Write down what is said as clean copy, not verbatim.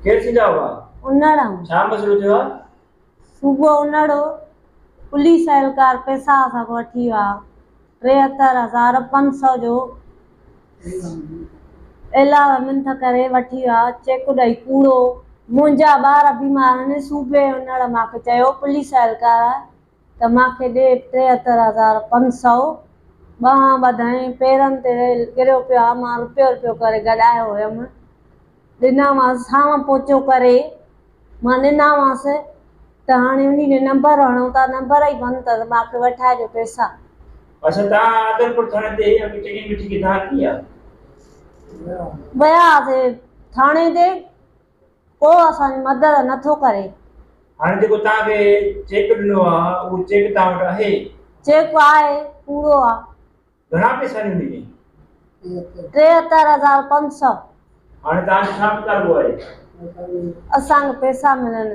ڪير ٿيندا هئا؟ انڙ. ڇا مسئلو ٿيو آهي؟ صوبو انڙ پوليس اهلڪار پئسا اسان کان وٺي ويا 73500 جو ايلاز منٿ ڪري وٺي ويا چيڪ ڏئي ڪوڙو. منهنجا ٻار بيمار آهن. صوبي انڙ مانکي چيو پوليس اهلڪار ته مانکي ڏي 73500. ٻانهن ٻڌائين پيرن تي ڪريو پيو آهي. مان رپيو رپيو ڪري گڏايو هيم، ڏنامانس ساڻ پوچو ڪري مان ڏنامانس ته هاڻي انهي جو نمبر هڻو ٿا، نمبر ئي بند اٿس، مانکي وٺائي ڏيو پئسا. اڇا توهان عدلپور ٿاڻي تي اڳ چڱي مٺي کي دانهن ڏني آهي؟ ويا هئاسي ٿاڻي تي، ڪو اسان جي مدد نٿو ڪري. هاڻي جيڪو توهان کي چيڪ ڏنو آهي اهو چيڪ توهان وٽ آهي؟ چيڪ آهي، ڪوڙو آهي. گهڻا پئسا ڏني وئي؟ 73500. هاڻي توهان جو ڇا مطالبو آهي؟ اسان کي پئسا ملن.